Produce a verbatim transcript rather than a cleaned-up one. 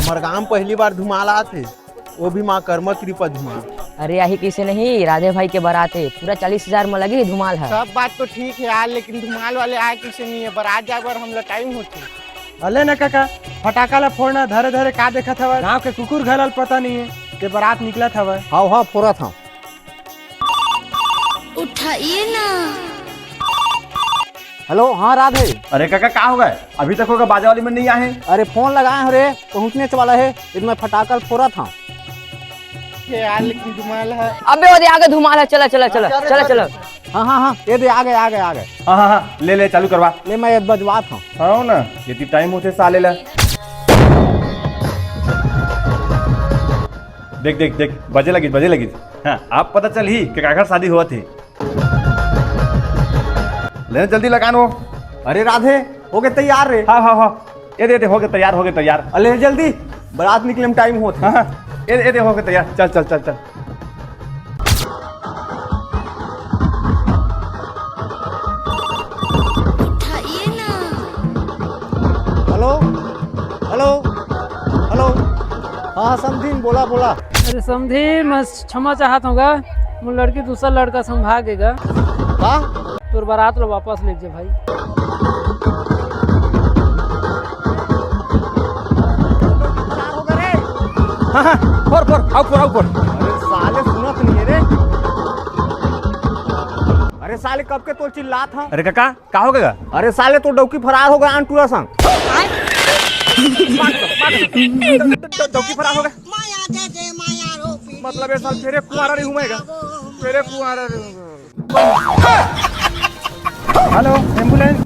हमर गांव पहली बार धुमाल आत हे, वो भी माँ कर्मा कृपा धुमाल। अरे, आही कइसे नहीं, राधे भाई के बरात हे, पूरा चालीस हजार में लगी धुमाल है। सब बात तो ठीक है यार, लेकिन धुमाल वाले आए कइसे नहीं है? बरात जाए बर हमला टाइम होथे। अले न काका, फटाका ला फोड़ना, धरे धरे का देखत हवय? गांव के कुकुर घला ल पता नहीं है कि बरात निकलत हवय। हाव हाव, फोड़त हंव। उठाइए ना। हेलो, हाँ राधे। अरे काका, का हो गए? अभी तक होगा बाजा वाली मन नहीं आए हैं। अरे फोन लगाए हो रे, पहुँचने वाला है, इतना फटाका फोड़ा था। ये यार, लेकिन धुमाल है। अबे वो दे, आगे धुमाल है, चला चला चला चला चला। हाँ हाँ हाँ, ये दे, आ गए आ गए आ गए। हाँ हाँ हाँ, ले ले, चालू करवा। ले, मैं ये बजवा था। हाँ ना, ये टाइम होते साले ला। देख देख देख, बजे लगी, बजे लगी। हाँ, आप पता चल ही कि काकर शादी हुआ थी। ले जल्दी लगान वो। अरे राधे, हो गए तैयार रे। हाँ हाँ हाँ, ये दे दे, हो गए तैयार, हो गए तैयार। अले जल्दी, बारात निकले में टाइम होत है। हाँ हाँ, ये ये दे, हो गए तैयार, चल चल चल चल। उठाइए ना। Hello, hello, hello. हाँ हाँ, समधिन, बोला बोला। अरे समधी, मैं क्षमा चाहत हूँ गा, मोर लड़की दूसरा लड़का संग भाग गे गा। का? तोर बारात ला वापस ले जे भाई। हाँ हाँ, फोर फोर, आओ फोर, आओ फोर। अरे साले सुनत नहीं है रे। अरे साले कब के तो चिल्लात हंव। अरे काका, का हो गया? अरे साले तो डौकी फरार हो गया आन टूरा संग। डौकी फरार हो गया? मतलब ये साल फेरे कुंवारा नहीं घूमेगा, फेरे कुंवारा नहीं घूमेगा। Hello, ambulance.